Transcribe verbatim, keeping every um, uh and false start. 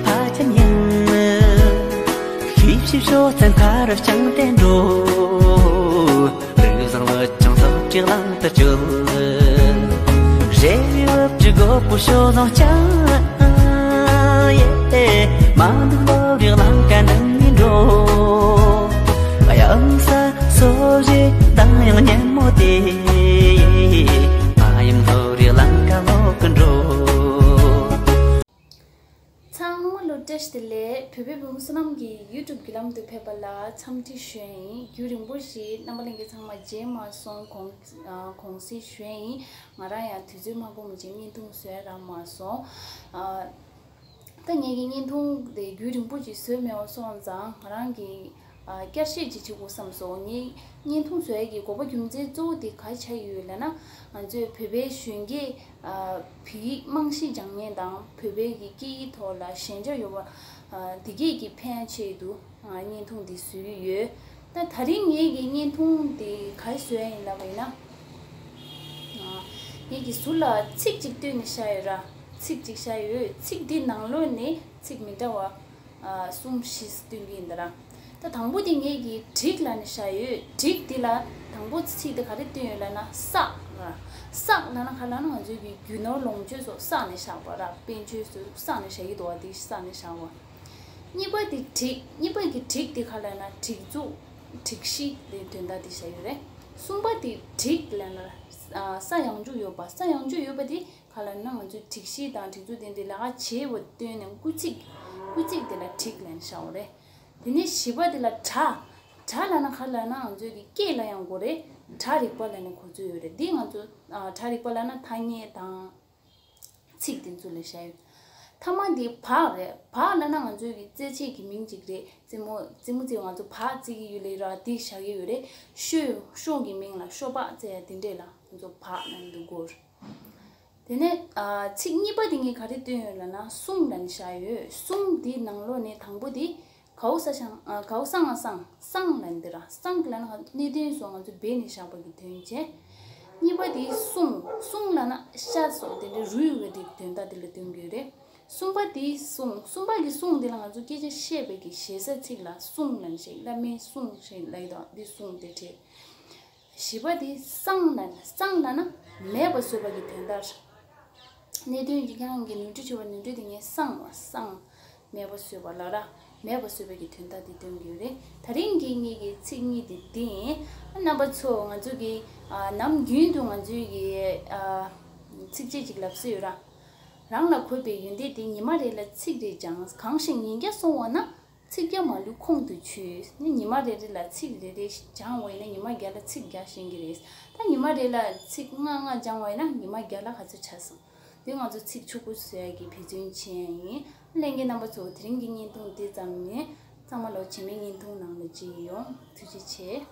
ཕ་ཆེན་ཡང་ཤིབ་ཤིབ་ཤོག་ཚན་ཁ་རུ་བརྐྱངས་ཏེ་འགྲོ། རི་བཟང་ལུད་ཅང་སོབ་ཅིག་ལང་དུ་བཅུག་རེ་རི་བབ་ཀྱི་སྒོ་པོ་ཤོ་ནོ་ཅང་ཡེ། མ་འདུག་ལོ་རི་ལང་ཀ་འདི་མི་འགྲོ། གཡང་ས་སོ་རེ་དང་ཡང་ཉན་མོ་དེ། ཨ་ཡང་ལོ་རི་ལང་ཀ་ལོ་ཀི་འགྲོ། ཚང་མ་ལོ་བཀྲ་ཤིས་བདེ་ལེགས། བོད་པའི་བུ་མོ་བསོད་ནམས་ཀྱི་ཡུ་ཊུབ་བརྒྱུད་ལམ་དུ་ཕེབས་པ་ལ་འཚམས་འདྲི་ཞུ་ཡ་ཡིན། རྒྱུན་རིང་པོ་ཞིག་རྣམ་པ་ལྷན་རྒྱས་ཚང་མ་མཇལ་མ་སོང་། གོང་ཨ་གོང་གསལ་ཞུ་ཡ་ཡིན། ང་རང་ཡང་དུས་ཚོད་མ་སྤུངས་བྱས་བརྙན་ཐུང་བཟོ་ཡ་རག་མ་སོང་། ཨ་ད་ངེད་ཀྱི་བརྙན་ཐུང་དེ་རྒྱུན་རིང་པོ་ཅིག་བཟོས་མེད་པ་སོང་ཙང་། ང་རང་གིས་ཨ་བསྐྱར་བཤད་ཅིག་བྱེད་དགོས་བསམ་སོང་། ངས་བརྙན་ཐུང་བཟོ་ཡ་གི་དགོས་པ་རྒྱུ་མཚན་གཙོ་བོ་དེ་ག་རེ་ཆགས་ཡོད་ལབ་ན། ང་ཚོས་བོད་པའི་གཞོན་སྐྱེས་ཨ་བོད་ཡིག་རྨང་གཞི་སྦྱང་མཁན་དང་བོད་པའི་གི་སྐད་ཡིག་ཐོག་ལ་ཞན་ཆ་ཡོད་པ་ཨ་དེ་གས་ཀྱི་ཕན་ཆེད་དུ་ཨ་བརྙན་ཐུང་འདི་བཟོ་གི་ཡོད། ད་ད་རིང་ངེད་ཀྱི་བརྙན་ཐུང་འདི་ག་རེ་བཟོ་ཡ་ཡིན་ལབ་པ་ཡིན་ན། ཨ་ངེད་ཀྱིས་ཟུར་ལ་ཚིག་ཅིག་བཏོན་ནས་བཞག་ཡོད་ར། ཚིག་ཅིག་བཞག་ཡོད། ཚིག་འདི་ནང་ལོགས་ནས་ཚིག་མི་འདྲ་བ་ཨ་གསུམ་བཞི་སྟོན་གྱི་ཡིན་ད་ར། ད་དང་པོ་དེ་ངེད་ཀྱིས་བྲིས་ལབ་ནས་བཞག་ཡོད། བྲིས་འདི་ལ་དང་པོ་ཚིག་དེ་ག་རེ་བཏོན་ཡོད་ལབ་ན། བསགས་ལ། བསགས་ལབ་ན་ག་ལབ་ན་ང་ཚོའི་གི་རྒྱུ་ནོར་ལོངས་སྤྱོད་སོགས་བསགས་ནས་བཞག་པ་ར། དཔལ་འབྱོར་སོགས་བསགས་ནས་བཞག་གི་འདུག་པ། དེ་བསགས་ནས་བཞག་པ། གཉིས་པ་དེ་བྲིས། གཉིས་པ་གི་བྲིས་དེ་ག་ལབ་ན་སྒྲིག་འཛུགས། སྒྲིག་གཞི་དེ་དོན་དག་དེ་བཞག་ཡོད་རེད། གསུམ་པ་དེ་བྲིས་ལབ་ན་ས་ཡང་འཇུག་ཡོད་པ། ས་ཡང་འཇུག་ཡོད་པ་དེ་ག་ལབ་ན་ང་ཚོའི་སྒྲིག་གཞི་དང་སྒྲིག་འཛུགས་དེ་འདྲའི་ལས་ཀ་བྱེད་པ་བཏོན་ནས་སྐུལ་ཚིག་སྐུལ་ཚིག་དེ་ལ་བྲིས་ལབ་ནས་བཞག་པ་རེད། དེ་ནས་བཞི་པ་དེ་ལ་དྲ། དྲ་ལབ་ན་ག་ལབ་ན་ང་ཚོའི་གི་སྐད་ལ་ཡང་གོ་རེད། དྲ་རིག་པ་ལབ་ནས་གོ་ཚོད་ཡོད་རེད། འདི་ང་ཚོ་ཨ་དྲ་རིག་པ་ལབ་ན་ཐ་སྙད་དང་ཚིག་དེ་ཚོ་ལ་བཞག་ཡོད། ཐ་མ་འདི་བག་རེད། བག་ལབ་ན་ང་ཚོའི་གི་རྩེད་ཆས་ཀྱི་མིང་ཅིག་རེད། རྩེད་མོ་རྩེད་མོ་རྩེ་བ་ང་ཚོ་བག་རྩེ་གི་ཡོད་ལེ་ར། འདི་བཞག་གི་ཡོད་རེད། ཤོ་ཤོ་གི་མིང་ལ་ཤོ་སྦག་རྩེ་ཡ་དེ་འདྲས་ལ་ང་ཚོ་བག་ལབ་ནས་འདུག་གོ། དེ་ནས་ཨ་ཚིག་གཉིས་པ་དེ་ངས་ག་རེ་བཏོན་ཡོད་ལབ་ན་གསུང་ལབ་ནས་བཞག་ཡོད། གསུང་དེའི་ནང་ལོགས་ནས་དང་པོ་དེ་གའུ་ས་ཤང་ཨ་གའུ་ས་ང་སང་སང་ལབ་ནས་འདི་ར། སང་གི་ལབ་ན་གནད་དོན་སོགས་ང་ཚོ་སྦས་ནས་བཞག་པ་གི་དོན་བྱས། གཉིས་པ་དེ་གསུང་། གསུང་ལབ་ན་ཤ་སོགས་དེ་འདྲའི་རུལ་བའི་དེ་དོན་དག་དེ་ལ་སྟོན་གི་ཡོད་རེད། གསུམ་པ་དེ་གསུང་། གསུམ་པ་གི་གསུང་དེ་ལ་ང་ཚོ་སྐད་ཆ་བཤད་པའི་གི་ཞེ་ས་ཚིག་ལ་གསུང་ལབ་ནས་བཤད། བླ་མའི་གསུང་ཞེས་ལབ་ཡོད་དོ། འདི་གསུང་དེ་བྲིས། བཞི་པ་དེ་སང་ལབ་ན། སང་ལབ་ན་མེད་པ་བཟོས་པ་གི་དོན་དག་རེད། གནད་དོན་གྱི་ཁྱེད་རང་གི་ནོར་འཁྲུལ་ཆེ་བ་ནོར་འཁྲུལ་དེ་ངས་སང་བ་སང་མེད་པ་བཟོས་པ་ལ་ར། མེད་པ་བཟོས་པ་གི་དོན་དག་དེ་སྟོན་གྱི་ཡོད་རེད། ད་རིང་གི་ངེད་ཀྱི་ཚིག་གཉིས་དེ་འདི་ཡིན། རྣམ་པ་ཚོ་ང་ཚོ་གི་ཨ་ནམ་རྒྱུན་དུ་ང་ཚོའི་གི་ཨ་ཚིགས་བཅད་ཅིག་ལབ་སྲོལ་ཡོད་ར། རང་ལ་འཁོད་པའི་ཡོན་ཏན་དེ་ཉི་མ་རེ་ལ་ཚིག་རེ་སྦྱངས། གང་ཞིག་ཉིས་བརྒྱ་སོང་བ་ན། ཚིག་བརྒྱ་མ་ལུས་ཁོང་དུ་ཆུད། ནི་ཉི་མ་རེ་རེ་ལ་ཚིག་རེ་རེ་སྦྱངས་པ་ཡིན་ན་ཉི་མ་བརྒྱ་ལ་ཚིག་བརྒྱ་ཤེས་ཀྱི་རེད། ད་ཉི་མ་རེ་ལ་ཚིག་ལྔ་ལྔ་སྦྱངས་པ་ཡིན་ན་ཉི་མ་བརྒྱ་ལ་ག་ཚོད་ཆགས་སོང་། འདི་ང་ཚོ་ཚིག་ཕྱུག་པོ་བཟོ་ཡ་གི་འབད་བརྩོན་བྱེད་ཡ་ཡིན། ལྷན་རྒྱས་རྣམ་པ་ཚོ་དེ་རིང་གི་བརྙན་ཐུང་འདི་ཙམ་ནས། ཚང་མ་ལོ་རྗེས་མའི་བརྙན་ཐུང་ནང་ལ་མཇལ་ཡོང་། ཐུགས་རྗེ་ཆེ།